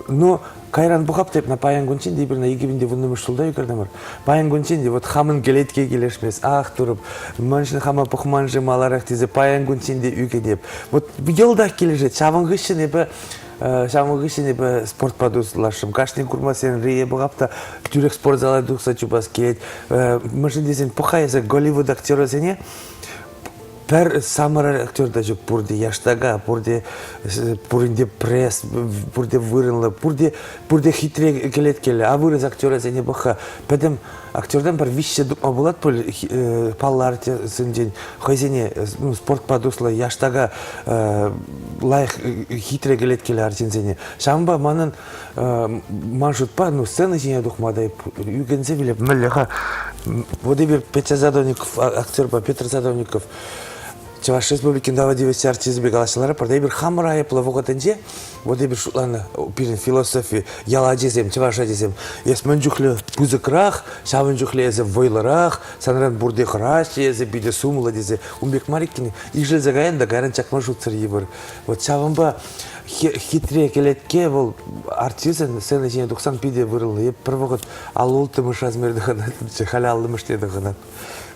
[SPEAKER 7] Ну, кайран пӑхап теп, паян кунччен те эпир 2010-мӗш ҫулта ӳкертӗмӗр. Паян кунччен те вот хамӑн кӗлетке килӗшмест. Ах, турӑп, мӗншӗн хама пӑхман-ши маларах тесе паян кунччен те ӳкӗнеп. Вот йӑлтах килӗшет. Ҫавӑн хыҫҫӑн эпӗ ҫавӑн хыҫҫӑн эпӗ спортпа туслашрӑм. Кашни курмасерен рее пӑхап та тӳрех спортзала тухса чупас килет. Мӗншӗн тесен пӑха эсӗ Голливуд актерӗсене. Пӗр самӑр актер та ҫук, пурте яштака, пурте пуринте пресс, пурте вырӑнлӑ, пурте пурте хитре кӗлеткеллӗ. А вырӑс актерӗсене пӑх-ха, пӗтӗм актертан пӗр виҫҫе тупма пулать пуль паллӑ артистсенчен хӑйсене ну, спортпа туслӑ яштака лайӑх хитре кӗлеткеллӗ арҫынсене. Ҫавӑнпа манӑн ман шутпа, ну, сцена ҫине тухма та ӳкӗнсе вилеп. Мӗнле-ха? Вот эпир Петя Садовников, актерпа Петр Садовников Чӑваш Республикин тава тивӗҫлӗ артисчӗпе калаҫса ларӑпӑр та эпир хамӑр айӑплӑ вӑхӑтӗнче вот эпир шутланӑ пирӗн философи ял ачисем, чӑваш ачисем, эс мӗн чухлӗ пысӑкрах, ҫавӑн чухлӗ эсӗ вӑйлӑрах, санран пурте хӑраҫҫӗ, эсӗ питӗ сумлӑ тесе. Ун пек мар иккен, ишӗлсе каян та кайран чакма шутсӑр йывӑр. Вот ҫавӑнпа хитре кӗлетке вӑл артистӑн сцена ҫине тухсан питӗ вырӑнлӑ. Эп пӗр вӑхӑт 56 размер тӑхӑнаттӑмччӗ, халӗ 50-мӗшне тӑхӑнап.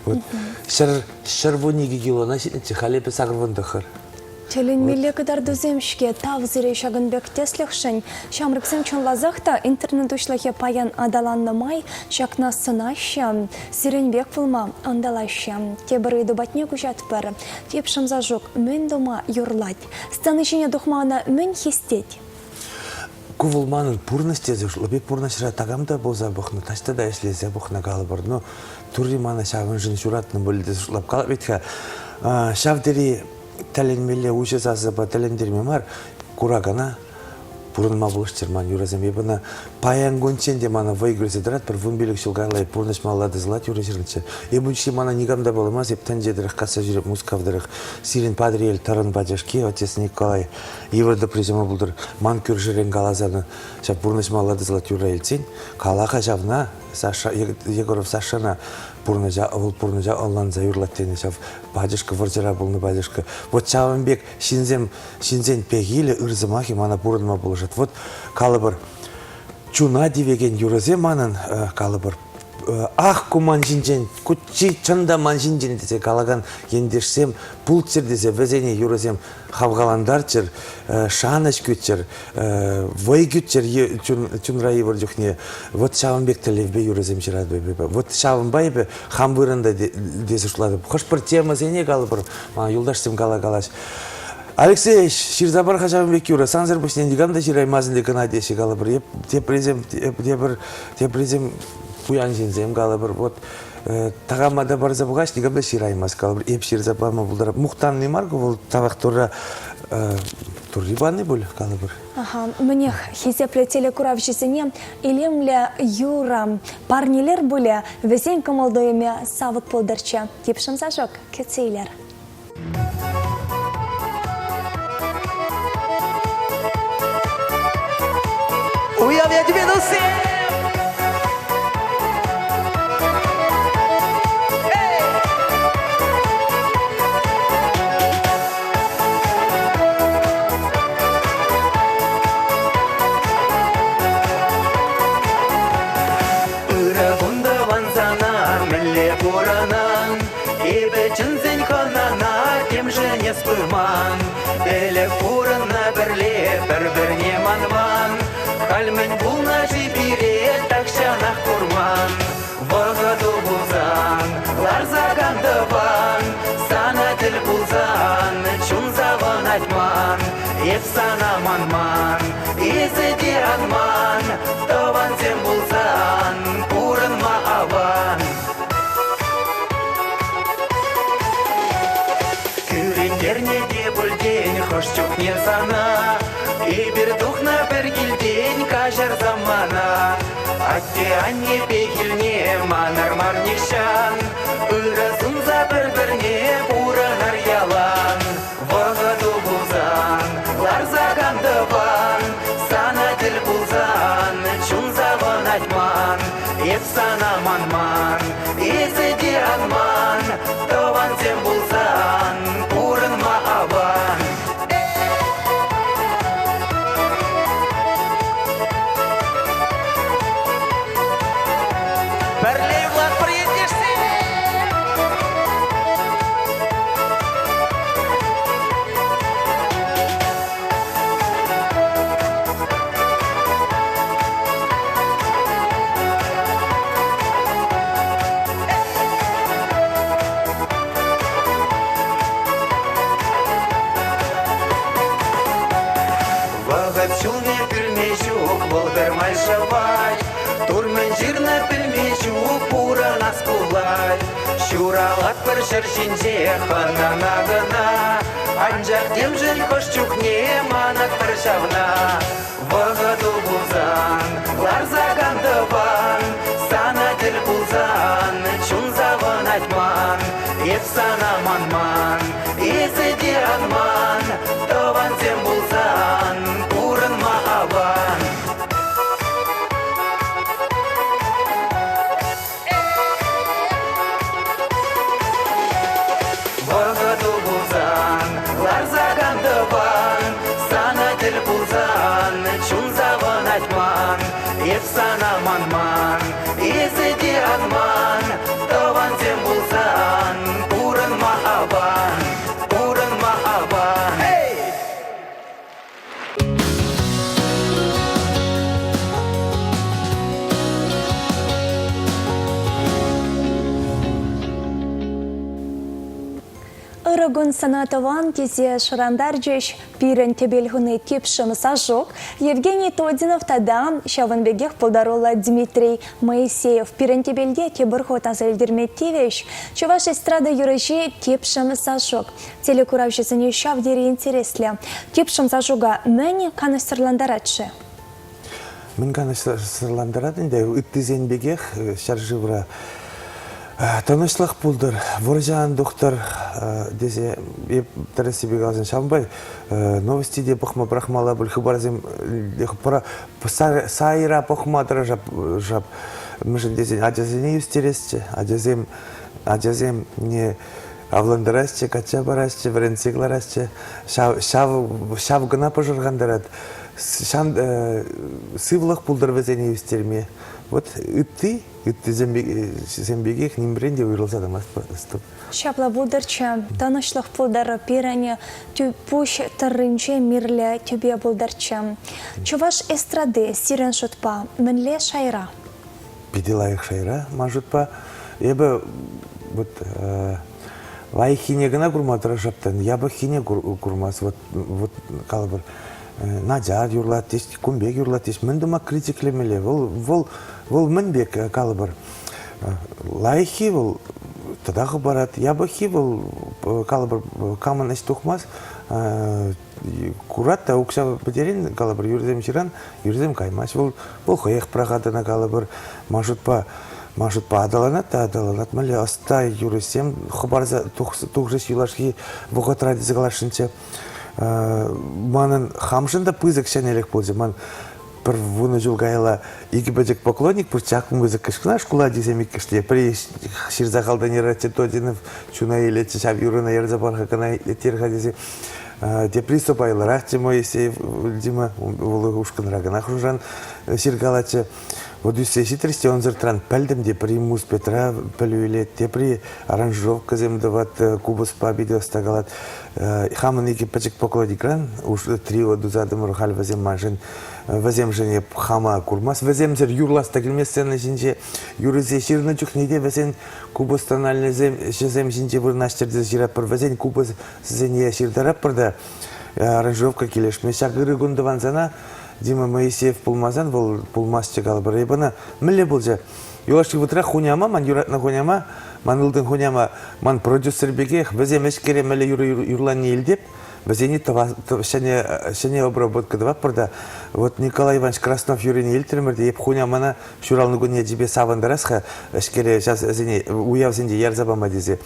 [SPEAKER 7] Вот 112 килона ҫитнӗччӗ, халӗ эпӗ 89.
[SPEAKER 3] Тӗлӗнмелле кӑтартусем-ҫке. Тав сире ҫакӑн пек тӗслӗхшӗн. Ҫамрӑксем чӑнласах та интернет уҫлӑхӗ паян аталаннӑ май ҫакна сӑнаҫҫӗ, сирӗн пек пулма ӑнтӑлаҫҫӗ. Тепӗр ыйту патне куҫатпӑр. Тип шӑмса ҫук мӗн тума юрлать? Сцена ҫине тухма ӑна мӗн хистет?
[SPEAKER 7] Ку вӑл манӑн пурнӑҫ тесе шутлап. Пурнӑҫра такам та пулса пӑхнӑ, таҫта та ӗҫлесе пӑхнӑ калӑпӑр. Но Турри мана ҫавӑншӑн ҫуратнӑ пуль тесе шутлап калап вӗт-ха. Ҫав тери тӗлӗнмелле уҫӑ сасӑпа тӗлӗнтерме мар, куракана пурӑнма пулӑшчӑр ман юрӑсем. Эп ӑна паян кунччен те мана вӑй кӳрсе тӑрать, пӗр 15 ҫул каялла эп пурнӑҫ малалла тӑсӑлать юрӑ ҫырнӑччӗ. Эп ун мана никам та палламасть, эп тӗнче тӑрӑх касса ҫӳреп Мускав тӑрӑх. Сирӗн Патӑрьел Тӑрӑн пачӑшки, отец Николай, йывӑр тӑприсем пултӑр. Ман кӳршӗрен каласан ҫав пурнӑҫ малалла тӑсӑлать юрра илтсен, кала-ха ҫавна, Саша, Егоров Сашӑна пурнӑҫа, вӑл пурнӑҫа ӑнланса юрлать тенӗ ҫав пачӑшкӑ, вӑрҫӑра пулнӑ пачӑшкӑ. Вот ҫавӑн пек ҫынсем, ҫынсен пехилӗ, ыр сӑмахӗ мана пурӑнма пулӑшать. Вот калӑпӑр, чуна тивекен юрӑсем манӑн, калӑпӑр, ах, ку ман ҫинчен, ку чӑн та ман ҫинчен тесе калакан ентешсем пулччӑр тесе вӗсене юрӑсем хавхалантарччӑр, шанӑҫ кӳччӗр, вӑй кӳччӗр чунра йывӑр чухне. Вот ҫавӑн пек тӗллевпе юрӑсем ҫыратӑп эпӗ. Вот ҫавӑнпа эпӗ хам вырӑнта тесе шутлатӑп. Хӑш-пӗр темӑсене калӑпӑр, мана юлташсем кала-калаҫ. Алексей, ҫырса пар-ха ҫавӑн пек юрӑ. Сансӑр пуҫне никам та ҫыраймасть ӗнтӗ кӑна теҫҫӗ калӑпӑр. Эп теприсем, тепӗр, теприсем пуян ҫынсем калӑпӑр. Вот такама та парса пӑхаҫ, никам та ҫыраймасть калӑпӑр. Эп ҫырса пама пултарап. Мухтанни мар ку вӑл, тавах Турра, Турри пани пуль, калӑпӑр.
[SPEAKER 3] Аха, мӗнех, хисеплӗ телекуравҫӑсене илемлӗ юрӑ парнелер пулӗ, вӗсен кӑмӑл-туйӑмӗ савӑк пултӑрччӗ. Типшӗм Сашок, кӗтсе илер.
[SPEAKER 4] Уяв ячӗпе туссем!
[SPEAKER 5] Ырӑ кун тӑван сана, мӗнле пурӑнан? Эпӗ чӗнсен хӑнана темшӗн эс пыман. Ӗлӗк пурӑннӑ пӗрле, пӗр-пӗрне манман. Халь мӗн пулнӑ-ши пире тахҫанах курман. Вӑхӑту пулсан, ларса кантӑван, сана тӗл пулсан, чун савӑнать ман. Эп сана манман, эсӗ те ан ман, тӑвансем пулсан, пурӑнма аван. Кӳрентернӗ те пуль тен хӑш чухне сана, Эпир тухнӑ пӗр килтен каҫарсам мана. Атте-анне пехилне манар мар нихҫан, Ырӑ сунса пӗр-пӗрне пурӑнар ялан. Вӑхӑту пулсан, ларса кан тӑван, Сана тӗл пулсан, чун савӑнать ман. Эп сана манман, эсӗ те ан ман, Тӑвансем пулсан, пурӑнма аван.
[SPEAKER 4] Пӗрле юрлатпӑр ентешсем!
[SPEAKER 11] Ҫулне пӳлме ҫук, вӑл пӗрмай шӑвать. Тур мӗн ҫырнӑ пӗлме ҫук, пурӑнас пулать. Ҫуралатпӑр ҫӗр ҫинче хӑнана кӑна, Анчах темшӗн хӑш чухне манатпӑр ҫавна. Вӑхӑту пулсан, ларса кан тӑван, Сана тӗл пулсан, чун савӑнать ман. Эп сана манман, эсӗ те ан ман, Тӑвансем пулсан, пурӑнма аван. Вӑхӑту пулсан, ларса кан тӑван, Сана тӗл пулсан, чун савӑнать ман. Эп сана манман, эсӗ те ан ман, Тӑвансем пулсан, пурӑнма аван, пурӑнма аван. Эй!
[SPEAKER 3] Ырӑ кун сана тӑван тесе шӑрантарчӗҫ пирӗн тӗпел хуни типшӗм Сашук, Евгений Тодинов тата ҫавӑн пекех пултаруллӑ Дмитрий Моисеев пирӗн тӗпелте тепӗр хут аса илтерме тивӗҫ. Чӑваш эстрада юрӑҫи Типшӗм Сашук. Телекуравҫӑсене ҫав тери интереслӗ. Типшӗм Сашука мӗн канӑҫсӑрлантарать-ши?
[SPEAKER 12] Мӗн канӑҫсӑрлантарать ӗнтӗ ыттисен пекех ҫӗршывра тӑнӑҫлӑх пултӑр, вӑрҫӑ ан тухтӑр тесе эп тӗрӗссипе каласан ҫавӑнпа новости те пӑхма пӑрахмалла пуль, хыпарсем сайра пӑхма тӑрӑшап. Мӗншӗн тесен ачасене ӳстересчӗ, ачасем ачасем не авлантарасчӗ, качча парасчӗ, вӗрентсе кӑларасчӗ. Ҫав, ҫав, ҫав кӑна пӑшӑрхантарать. Ҫан, сывлӑх пултӑр вӗсене ӳстерме. Вот ытти, ыттисем пекех нимрен те уйрӑлса тӑмастӑп.
[SPEAKER 3] Ҫапла пултӑрччӗ, тӑнӑҫлӑх пултӑр, пирӗн пуҫ тӑрринче мирлӗ тӳпе пултӑрччӗ. Чӑваш эстради сирӗн шутпа мӗнле шайра?
[SPEAKER 12] Питӗ лайӑх шайра, ман шутпа. Эпӗ вот лайӑххине кӑна курма тӑрӑшап та, япӑххине курмас. Вот, вот калӑпӑр, начар юрлать теҫ, кун пек юрлать теҫ. Мӗн тума критиклемелле? Вӑл, вӑл, вӑл мӗн пек, калӑпӑр, лайӑххи вӑл тата хӑпарать, япӑххи вӑл, калӑпӑр, камӑн ӗҫ тухмасть, курать та укҫа пӗтерен, калӑпӑр, юрсем ҫыран, юрсем каймасть. Вӑл, вӑл хӑех пӑрахать ӑна, калӑпӑр, маршрутпа, маршрутпа аталанать та аталанать. Мӗнле ӑста юрӑҫсем хӑпарса тухрӗҫ юлашки вӑхӑтра тесе каласшӑнччӗ. Манӑн хамшӑн та пысӑк ҫӗнӗлӗх пулчӗ. Ман пӗр вунӑ ҫул каялла икӗ пӗчӗк поклонник пурччӗ, ак музыка кӑна шкула ачисем иккӗшне. Пӗри ҫырса халтан яратчӗ Тодинов чуна илетчӗ, ҫав юрӑна ярса пар-ха кӑна итлетер-ха тесе. Тепри сӑпайлӑрахчӗ Моисеев Дима, вӑл ушкӑнра кӑна хушӑран ҫыркалатчӗ. Вот ӳссе ҫитрӗҫ те ӑнсӑртран пӗлтӗм те пӗри Муз-Петра пӗлӳ илет, тепри аранжировкӑсем тӑвать, купӑспа питӗ ӑста калать. Хамӑн икӗ пӗчӗк поклонникран трио туса тӑмӑр халь вӗсем маншӑн вӗсемшӗн эп хама курмас. Вӗсемсӗр юрлас та килмест сцена ҫинче. Юрӑсем ҫырнӑ чухне те вӗсен купӑс тональнӑйсем ҫинче вырнаҫтӑр тесе ҫыратпӑр. Вӗсен купӑсӗсене ҫыртаратпӑр та аранжировка килӗшмест. Ҫак ырӑ кун тӑван сана Дима Моисеев пулмасан вӑл пулмастчӗ калӑпӑр. Эп ӑна мӗнле пулчӗ? Юлашки вӑхӑтра хуняма, ман юратнӑ хуняма, ман ылтӑн хуняма, ман продюсер пекех вӗсем ӗҫкере мӗнле юрӑ юрланине илтеп, вӗсене ҫӗнӗ, ҫӗнӗ обработка тӑватпӑр та. Вот Николай Иванович Краснов юррине илтрӗмӗр те, эп хунямана ҫуралнӑ кун ячӗпе савӑнтарас-ха ӗҫкере час вӗсене уявсенче ярса пама тесе.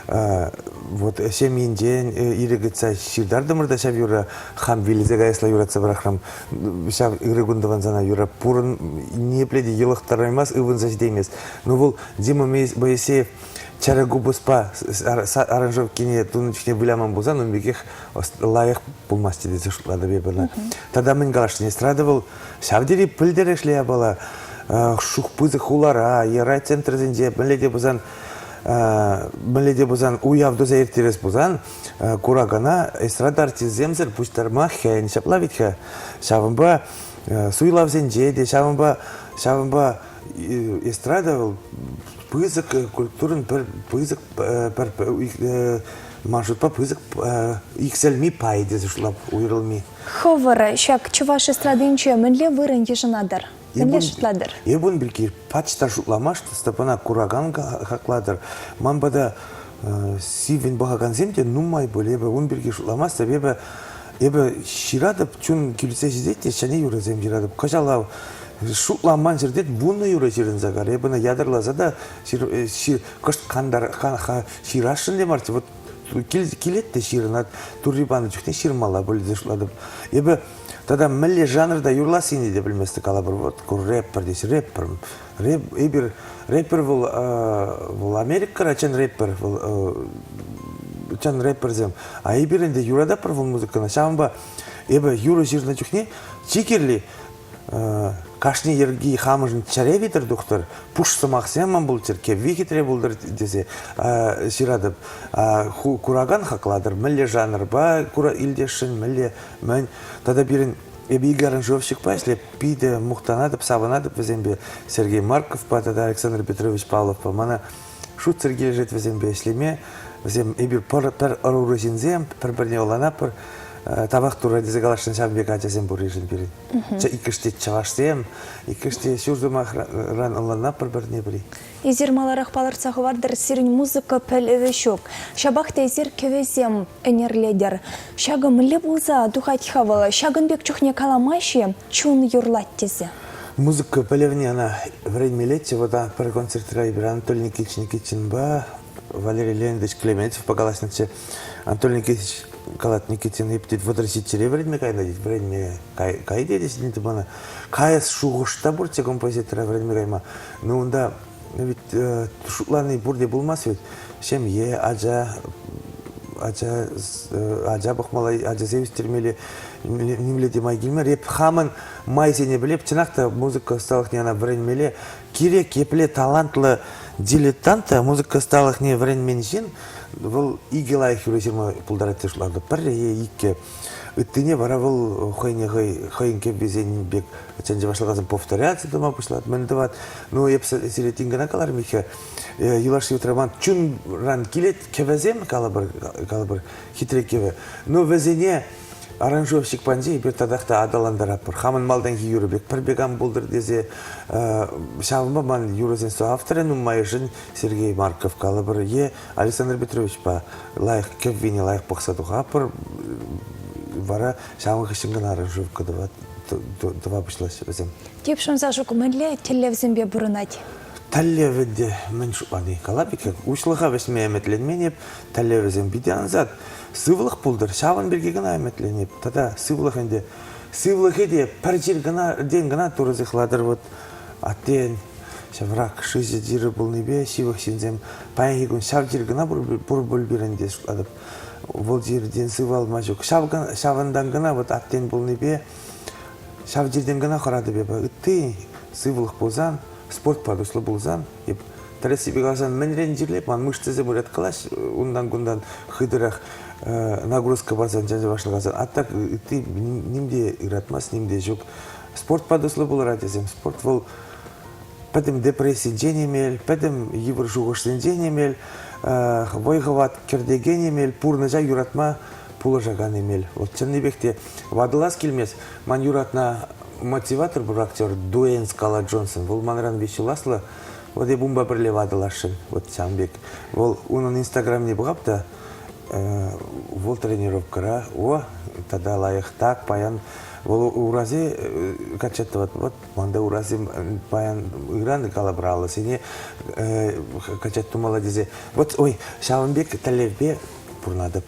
[SPEAKER 12] Вот ҫемйинчен ирӗк ыйтса ҫыртартӑмӑр та ҫав юрра хам вилсе каясла юратса пӑрахрӑм. Ҫав ырӑ кун тӑван сана юра пурӑн ниепле те йӑлӑхтараймасть, ывӑнса ҫитеймест. Но вӑл Дима Моисеев чӗрӗ купӑспа аранжировкине тунӑ чухне выляман пулсан ун пекех лайӑх пулмасть тесе шутлатӑп эпӗ ӑна. Тата мӗн каласшӑн, эстрада вӑл ҫав тери пӗлтерӗшлӗ япала. Шух пысӑк хулара е райцентрсенче мӗнле те пулсан мӗнле те пулсан уяв туса ирттерес пулсан куракана эстрада артистсемсӗр пуҫтарма хӗн. Ҫапла вӗт-ха. Ҫавӑнпа суйлавсенче те ҫавӑнпа ҫавӑнпа эстрада вӑл пысӑк культурӑн пӗр пысӑк пӗр.
[SPEAKER 10] Ман шутпа пысӑк иксӗлми пай тесе шутлап уйрӑлми.
[SPEAKER 3] Хӑвӑр ҫак чӑваш эстрадинче мӗнле вырӑн йышӑнатӑр? Мӗнле шутлатӑр?
[SPEAKER 10] Эп ун пирки пач та шутламастӑп, Степана куракан хаклатӑр. Ман пата сиввӗн пӑхакансем те нумай пуль. Эпӗ ун пирки шутламастӑп. Эпӗ эпӗ ҫыратӑп, чун килсе ҫитет те ҫӗнӗ юрӑсем ҫыратӑп. Кӑҫал ав шутламан ҫӗртен вуннӑ юрӑ ҫырӑнса кайрӗ. Эпӗ ӑна ятарласа та кӑшт ҫырасшӑн те марччӗ. Вот килет те ҫырӑнать. Турри панӑ чухне ҫырмалла пуль тесе шутлатӑп. Эпӗ тата мӗнле жанрта юрлассине те пӗлместӗп калӑпӑр. Вот ку рэпер теҫҫӗ. Рэпер. Рэп, эпир рэпер вӑл вӑл Америкӑра чӑн рэпер вӑл чӑн рэперсем. А эпир ӗнтӗ юрататпӑр вӑл музыкӑна. Ҫавӑнпа эпӗ юрӑ ҫырнӑ чухне чи кирли кашни йӗрки хамӑшӑн чӗре витӗр тухтӑр, пуш сӑмахсем ман пулччӑр, кӗвви хитре пултӑр тесе ҫыратӑп. Куракан хаклатӑр, мӗнле жанрпа илтесшӗн, мӗнле мӗн. Тата пирӗн эпӗ икӗ аранжировщикпа ӗҫлеп, питӗ мухтанатӑп, савӑнатӑп вӗсемпе, Сергей Марковпа тата Александр Петрович Павловпа. Мана шутсӑр килӗшет вӗсемпе ӗҫлеме. Вӗсем эпир пӗр, пӗр ӑрури ҫынсем, пӗр-пӗрне ӑнланатпӑр. Тавах Турра тесе каласшӑн ҫавӑн пек ачасем пурришӗн пирӗн. Иккӗш те чӑвашсем, иккӗш те ҫур сӑмахран ӑнланатпӑр пӗрне пӗри.
[SPEAKER 3] Эсир маларах палӑртса хӑвартӑр, сирӗн музыка пӗлӗвӗ ҫук. Ҫапах та эсир кӗвӗсем ӗнерлетӗр. Ҫакӑ мӗнле пулса тухать-ха вӑл? Ҫакӑн пек чухне каламаҫ-и чун юрлать тесе?
[SPEAKER 10] Музыка пӗлӗвне ӑна вӗренмеллеччӗ. Вӑта пӗр концертра эпир Анатолий Никитич Никитинпа Валерий Леонидович Клементьевпа калаҫнӑччӗ. Анатолий Никитич калать, Никитин, эп тет, вӑтӑр ҫиччӗре вӗренме кайнӑ тет, вӗренме кай, кай тетӗҫ ӗнтӗ мана. Каяс шухӑш та пурччӗ композитора вӗренме кайма. Ну унта ведь шутлани пурте пулмасть ведь. Ҫемье, ача, ача, ача пӑхмалла, ачасем ӳстермелле нимле те май килмерӗ. Эп хамӑн майсене пӗлеп, чӑнах та музыка ӑсталӑхне ӑна вӗренмелле. Кирек епле талантлӑ дилетант та музыка ӑсталӑхне вӗренмен ҫын вӑл икӗ лайӑх юрӑ ҫырма пултарать тесе шутлатӑп. Пӗрре е иккӗ. Ыттине вара вӑл хӑйне хӑй хӑйӗн кӗввисен пек чӑн чӑвашлакансем повторяться тума пуҫлать, мӗн тӑвать. Ну, эп сире тин кӑна каларӑм иккӗ. Юлашки утра ман чунран килет кӗвӗсем, калӑпӑр, калӑпӑр, хитре кӗвӗ. Ну, вӗсене аранжировщик панче эпир татах та аталантаратпӑр. Хамӑн малтанхи юрӑ пек пӗр пек ан пултӑр тесе ҫавӑнпа ман юрӑсен соавторӗ нумайӑшӗн Сергей Марков калӑпӑр е Александр Петровичпа лайӑх кӗввине лайӑх пӑхса тухатпӑр. Вара ҫавӑн хыҫҫӑн кӑна аранжировка тӑва пуҫлаҫҫӗ вӗсем.
[SPEAKER 3] Тип шӑнса ҫук мӗнле тӗллевсемпе пурӑнать?
[SPEAKER 10] Тӗллевӗ те мӗн шутлани калап иккен. Уҫлӑха вӗҫме ӗмӗтленмен эп. Тӗллевӗсем питӗ ансат. Сывлӑх пултӑр, ҫавӑн пирки кӑна ӗмӗтленеп. Тата сывлӑх ӗнтӗ. Сывлӑхӗ те пӗр чир кӑна, тен кӑна Турӑ сыхлатӑр. Вот аттен ҫав рак шыҫӑ чирӗ пулнипе ҫывӑх ҫынсем паянхи кун ҫав чир кӑна пур пуль пирӗн те шутлатӑп. Вӑл чиртен сывалма ҫук. Ҫавӑнтан кӑна вот аттен пулнипе ҫав чиртен кӑна хӑратӑп эпӗ. Ытти сывлӑх пулсан, спортпа туслӑ пулсан, эп тӗрӗссипе каласан, мӗнрен чирлеп, ман мышцӑсем ыраткалаҫ, унтан-кунтан хытӑрах нагрузка парсан, чӑвашлакасан. А так ытти ним те ыратмасть, ним те ҫук. Спортпа туслӑ пулӑр, ачасем. Спорт вӑл пӗтӗм депрессинчен эмел, пӗтӗм йывӑр шухӑшсенчен эмел, вӑй-хӑват кӗртекен эмел, пурнӑҫа юратма пулӑшакан эмел. Вот чӑннипех те ватӑлас килмест. Ман юратнӑ мотиватор пур актер Дуэйн Скала Джонсон. Вӑл манран виҫ ҫул аслӑ. Вот эп унпа пӗрле ватӑласшӑн. Вот ҫавӑн пек. Вӑл унӑн инстаграмне пӑхап та вӑл тренировкӑра, о, тата лайӑх так, паян вӑл ураси качча тӑвать. Вот манда урасем паян ыран калӑпӑр алӑсене качать тумалла тесе. Вот, ой, ҫавӑн пек тӗллевпе пурӑнатӑп.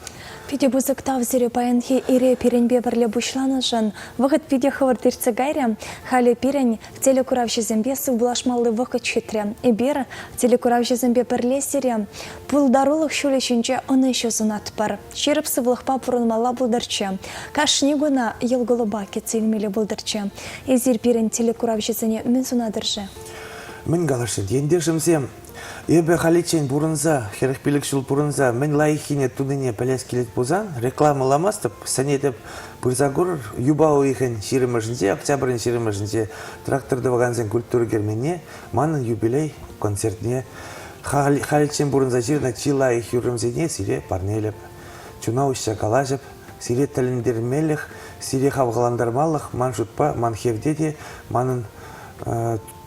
[SPEAKER 3] Питӗ пысӑк тав сире паянхи ире пирӗнпе пӗрле пуҫланӑшӑн. Вӑхӑт питӗ хӑвӑрт иртсе кайрӗ. Халӗ пирӗн телекуравҫӑсемпе сывпуллашмалли вӑхӑт ҫитрӗ. Эпир телекуравҫӑсемпе пӗрле сире пултарулӑх ҫулӗ ҫинче ӑнӑҫу сунатпӑр. Ҫирӗп сывлӑхпа пурӑнмалла пултӑрччӗ. Кашни куна йӑл-кулӑпа кӗтсе илмелле пултӑрччӗ. Эсир пирӗн телекуравҫӑсене мӗн сунатӑр-ши?
[SPEAKER 10] Мӗн каласшӑн, ентешӗмсем, Эпӗ халиччен пурӑнса, 45 ҫул пурӑнса мӗн лайӑххине тунине пӗлес килет пулсан рекламӑламастӑп, сӗнетӗп. Пырса курӑр, юпа уйӑхӗн ҫирӗмӗшӗнче, октябрӗн ҫирӗмӗшӗнче трактор тӑвакансен культура керменне манӑн юбилей концертне халиччен пурӑнса ҫырнӑ чи лайӑх юррӑмсене сире парнелӗп. чуна уҫса калаҫӑп, сире тӗлӗнтермелӗх, сире хавхалантармалӑх ман шутпа, ман хевте те манӑн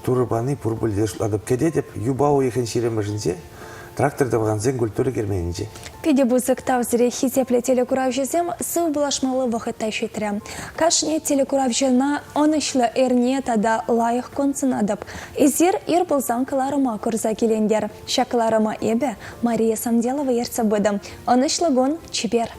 [SPEAKER 10] Турӑ пани пур пуль те шутлатӑп. Кӗтетӗп юпа уйӑхӗн ҫирӗммӗшӗнче трактор тӑвакансен культура керменӗнче.
[SPEAKER 3] Питӗ пысӑк тав сире, хисеплӗ телекуравҫӑсем, сыв пулашмалли вӑхӑт та ҫитрӗ. Кашни телекуравҫӑна ӑнӑҫлӑ эрне тата лайӑх кун сунатӑп. Эсир ир пулсан кӑларӑма курса килентӗр. Ҫак кӑларӑма эпӗ, Мария Самделова, ертсе пытӑм. Ӑнӑҫлӑ кун, чипер!